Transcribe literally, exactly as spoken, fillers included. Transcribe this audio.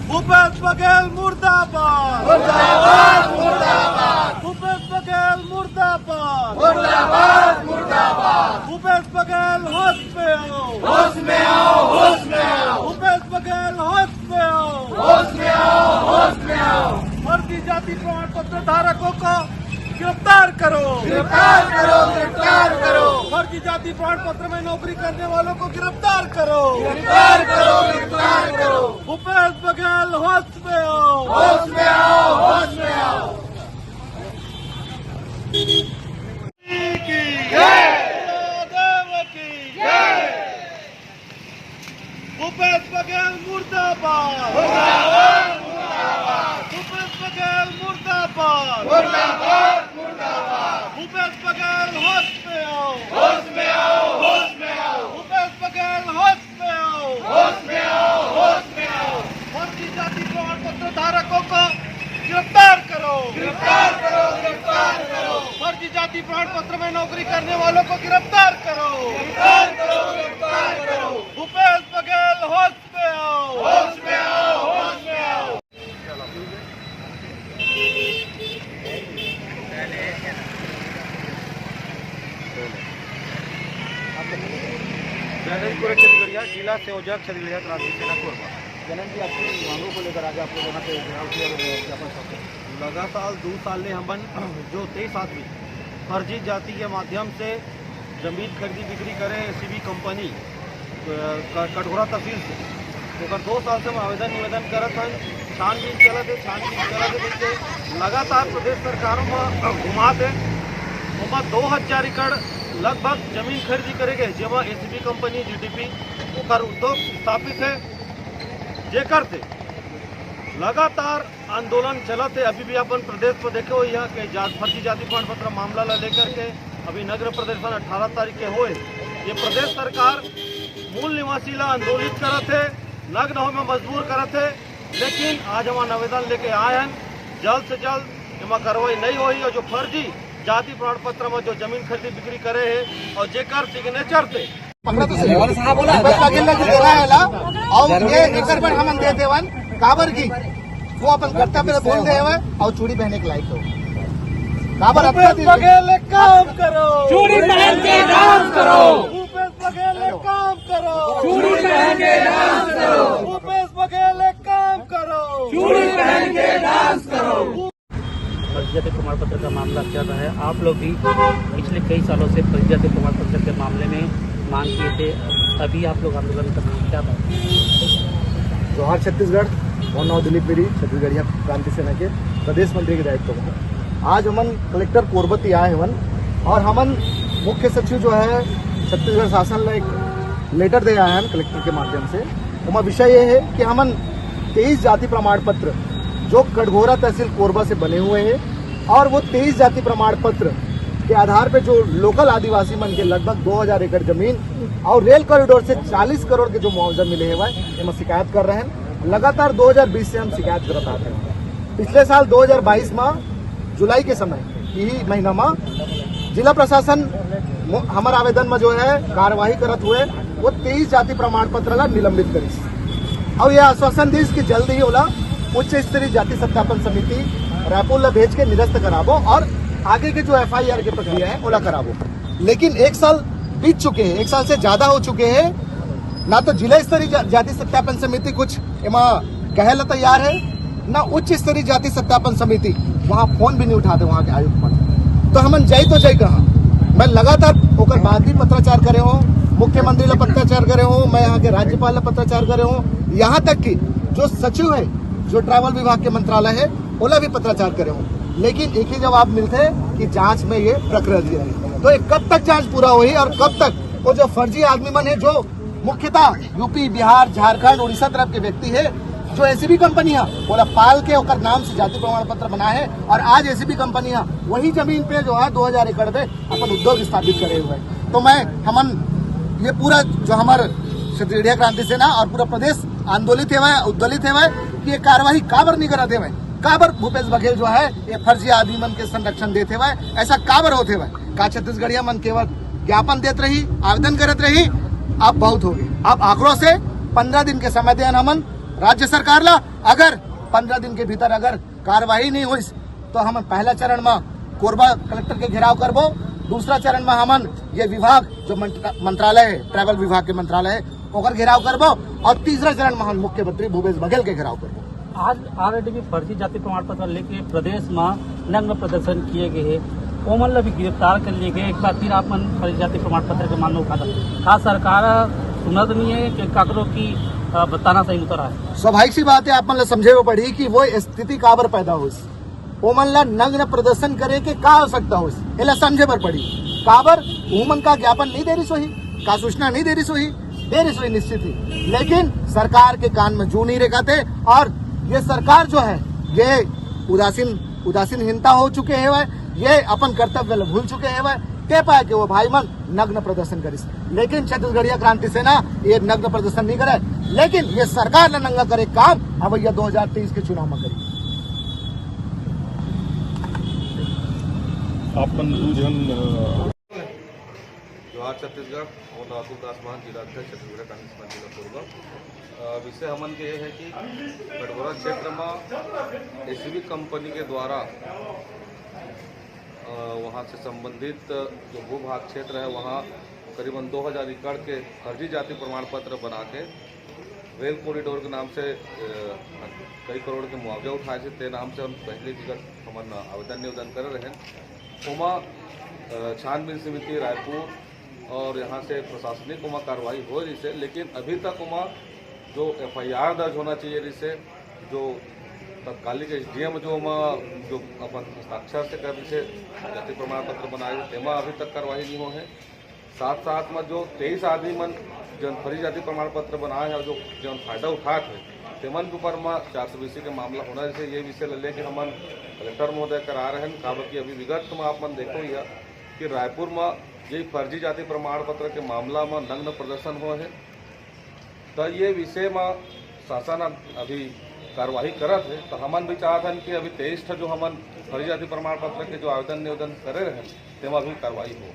भूपेश बघेल मुर्दाबाद। मुर्दाबाद, मुर्दाबाद। भूपेश बघेल मुर्दाबाद। मुर्दाबाद, मुर्दाबाद। भूपेश बघेल होश में आओ। होश में आओ, होश में आओ। भूपेश बघेल होश में आओ। होश में आओ, होश में आओ। फर्जी जाति प्रमाण पत्र धारकों को गिरफ्तार करो। गिरफ्तार करो, गिरफ्तार करो। फर्जी जाति प्रमाण पत्र में नौकरी करने वालों को गिरफ्तार करो। गिरफ्तार करो, गिरफ्तार करो। भूपेश बघेल होश में आओ। होश में आओ, होश में आओ। की जय। महादेव की जय। भूपेश बघेल मुर्दाबाद। मुर्दाबाद, मुर्दाबाद। भूपेश बघेल मुर्दाबाद। मुर्दाबाद, मुर्दाबाद। भूपेश बघेल होश में आओ। होश में आओ, होश में आओ। भूपेश बघेल होश में आओ। होश में आओ, होश में आओ। फर्जी जाति प्रमाण पत्र धारकों को गिरफ्तार करो। गिरफ्तार करो, गिरफ्तार करो। फर्जी जाति प्रमाण पत्र में नौकरी करने वालों को गिरफ्तार करो। गिरफ्तार करो, गिरफ्तार करो। भूपेश बघेल होश में आओ। होश में आओ, होश में आओ। जय हिंद, पूरे छत्तीसगढ़िया, जिला संयोजक छत्तीसगढ़िया क्रांति सेना कोरबा। जनन जी, आपकी मांगों को लेकर आज आप लोग यहाँ पे घेराव किया और ज्ञापन सौंपे। लगातार दो साल ले हमन जो तेईस आदमी फर्जी जाति के माध्यम से जमीन खरीदी बिक्री करे एसीबी कंपनी, अ, क-, कटघोरा तहसील से, ओकर दो साल से हम आवेदन निवेदन करत हन, छानबीन चलत हे, छानबीन चलत हे कहिके लगातार प्रदेश सरकारों में घुमात हे। ओमा दो हजार एकड़ लगभग जमीन खरीदी करे गए, जेमा एसीबी कंपनी, जीडीपी, ओकर उद्योग स्थापित हे, जेकर से लगातार आंदोलन चलत हे। अभी भी अपन प्रदेश में देखे हुई है कि जात, फर्जी जाति प्रमाण पत्र मामला ला लेकर के अभी नगर प्रदर्शन अठारह तारीख के होए। ये प्रदेश सरकार मूल निवासी ला आंदोलित करत हे, नग्न होए में मजबूर करत हे, लेकिन आज हमन आवेदन लेके आए हैं, जल्द से जल्द एमा कार्रवाई नहीं होही और जो फर्जी जाति प्रमाण पत्र में जो जमीन खरीदी बिक्री करे हे और जेकर सिग्नेचर से पकड़ा तो सही। दीपक पाटिल ने जो देना है ना, और ये एकर बर हमन देते हवन, काबर की वो अपन कर्तव्य ला भूल गए हवय और चूड़ी पहने के लायक हो। काबर भूपेश अपना दिल बघेल एक काम करो। चूड़ी पहन के डांस करो। भूपेश बघेल एक काम करो। चूड़ी पहन के डांस करो। भूपेश बघेल एक काम करो। चूड़ी पहन के डांस करो। फर्जी जाति प्रमाण पत्र का मामला चल रहा है। आप लोग भी पिछले कई सालों से फर्जी जाति प्रमाण पत्र के मामले में मांग किए थे, अभी आप लोग आंदोलन कर रहे हैं, क्या बात है? जोहार छत्तीसगढ़, मोर नाम दिलीप बेरी, छत्तीसगढ़िया क्रांति सेना के प्रदेश मंत्री के दायित्व में। आज हमन कलेक्टर कोरबा ती आए हवन और हमन मुख्य सचिव जो है छत्तीसगढ़ शासन ला एक लेटर दे आए हन कलेक्टर के माध्यम से। ओमा विषय ये है कि हमन तेईस जाति प्रमाण पत्र जो कटघोरा तहसील कोरबा से बने हुए हैं और वो तेईस जाति प्रमाण पत्र के आधार पे जो लोकल आदिवासी मन के लगभग दो हजार एकड़ जमीन और रेल कॉरिडोर से चालीस करोड़ के जो मुआवजा मिले हुए हैं, एमा शिकायत कर रहे हैं। लगातार दो हजार बीस से हम शिकायत करत आते हैं। पिछले साल दो हजार बाईस में जुलाई के समय, यही महीना में जिला प्रशासन मो-, हमर आवेदन में जो है कार्यवाही करत हुए वो तेईस जाति प्रमाण पत्र ला निलंबित करिस। और यह आश्वासन दिस कि जल्द ही ओला उच्च स्तरीय जाति सत्यापन समिति रायपुर ला भेज के निरस्त कराबो और आगे के जो एफआईआर की प्रक्रिया है ओला कराबो। लेकिन एक साल बीत चुके हैं, एक साल से ज्यादा हो चुके हैं, ना तो जिला स्तरीय जा-, जाति सत्यापन समिति कुछ एमा कहे ला तैयार है, ना उच्च स्तरीय जाति सत्यापन समिति वहाँ फोन भी नहीं उठाते वहाँ के आयुक्त मन। तो हमन जाई तो जाई कहाँ? मैं लगातार ओकर बाद भी पत्राचार करे हूँ, मुख्यमंत्री ला पत्राचार करे हूँ, मैं यहाँ के राज्यपाल ला पत्राचार करे हूँ, यहाँ तक कि जो सचिव है, जो ट्रैवल विभाग के मंत्रालय है, ओला भी पत्राचार करे हूँ, लेकिन एक ही जवाब मिलते कि जांच में ये प्रकृति है। तो ये कब तक जांच पूरा होही और कब तक वो जो फर्जी आदमी मन है, जो मुख्यतः यूपी, बिहार, झारखंड, उड़ीसा तरफ के व्यक्ति है, जो एसीबी कंपनी है, ओला पाल के ओकर नाम से जाति प्रमाण पत्र बनाए है और आज एसीबी कंपनी है वही जमीन पे जो है दो हजार एकड़ पे अपन उद्योग स्थापित करे हुए हैं। तो मैं, हमन ये पूरा जो हमर छत्तीसगढ़िया क्रांति सेना और पूरा प्रदेश आंदोलित हेवय, उद्वेलित हेवय कि ये कार्रवाई काबर नहीं करत हेवय, काबर भूपेश बघेल जो है ये फर्जी आदमी मन के संरक्षण देत हेवय, ऐसा काबर होत हेवय? का छत्तीसगढ़िया मन केवल ज्ञापन देत रही, आवेदन करत रही? अब बहुत हो गए। अब आक्रोश है, पंद्रह दिन के समय देन हमन राज्य सरकार ला। अगर पंद्रह दिन के भीतर अगर कार्रवाई नहीं होइस, तो हम पहला चरण में कोरबा कलेक्टर के घेराव करबो, दूसरा चरण में हमन ये विभाग जो मंत्र-, मंत्रालय है, ट्राइबल विभाग के मंत्रालय है, ओकर घेराव करबो, और तीसरा चरण में हम मुख्यमंत्री भूपेश बघेल के घेराव करबो। आज ऑलरेडी भी फर्जी जाति प्रमाण पत्र लेके प्रदेश में नग्न प्रदर्शन किए गए हैं, ओमन ला भी गिरफ्तार कर लिए गए। एक बार फिर आप मन फर्जी जाति प्रमाण पत्र के मामला उठाता, का सरकार सुनत नहीं है कि काकरो की, अ, बताना सही उतर है? स्वाभाविक सी बात है, आप मन ला समझे बर पड़ी कि वो स्थिति काबर पैदा होइस, ओमन ला नग्न प्रदर्शन करे के का आवश्यकता होइस, एला समझे बर पड़ी। काबर ओमन का ज्ञापन नहीं दे रही सोही, का सूचना नहीं दे रही सोही, दे रही सोही निश्चित ही, लेकिन सरकार के कान में जू नहीं रेंगथे। और ये सरकार जो है, ये उदासीन, उदासीनहीनता हो चुके हवय, ये अपन कर्तव्य ला भूल चुके हवय। ते पाए के वो भाई मन नग्न प्रदर्शन करिस, लेकिन छत्तीसगढ़िया क्रांति सेना ये नग्न प्रदर्शन नहीं करे, लेकिन ये सरकार ला नंगा करे काम अवैया दो हज़ार तेईस के चुनाव में करी। आप मन दू झन, अ, जोहार छत्तीसगढ़, मोर नाम अतुल दास महंत, जिला अध्यक्ष छत्तीसगढ़ कांग्रेस कमेटी जिला कोरबा। अ, विषय हमन के ये है कि कटघोरा क्षेत्र में एसीबी कंपनी के द्वारा, अ, वहाँ से संबंधित जो भूभाग क्षेत्र है, वहाँ करीबन दो हज़ार एकड़ के फर्जी जाति प्रमाण पत्र बना के रेल कॉरिडोर के नाम से, अ, कई करोड़ के मुआवजा उठाए थे, ते नाम से हम पहले विगत हमन आवेदन निवेदन करे रहेन। ओमा, अ, छानबीन समिति रायपुर और यहाँ से प्रशासनिक ओमा कार्रवाई हो रही से, लेकिन अभी तक ओमा जो एफआईआर दर्ज होना चाहिए रही से, जो तत्कालिक एसडीएम जो ओमा जो अपन हस्ताक्षर से कर रही से जाति प्रमाण पत्र बनाए, तेमा अभी तक कार्रवाई नहीं हो है। साथ साथ में जो तेईस आदमी मन जन फर्जी जाति प्रमाण पत्र बनाए हैं और जो जन फायदा उठात है, तेमन के ऊपर में चार सौ बीसी के मामला होना, जैसे ये विषय ले लेके हमन कलेक्टर महोदय करा रहे हैं। काबर कि अभी विगत में आप मन देखो ही है कि रायपुर में ये फर्जी जाति प्रमाण पत्र के मामला में नग्न प्रदर्शन हुआ है, तो ये विषय में शासन अब अभी कार्रवाई करत है, तो हमन भी चाहत हन कि अभी तेईस ठो जो हमन फर्जी जाति प्रमाण पत्र के जो आवेदन निवेदन करे रहे, तेमा भी कार्रवाई हो।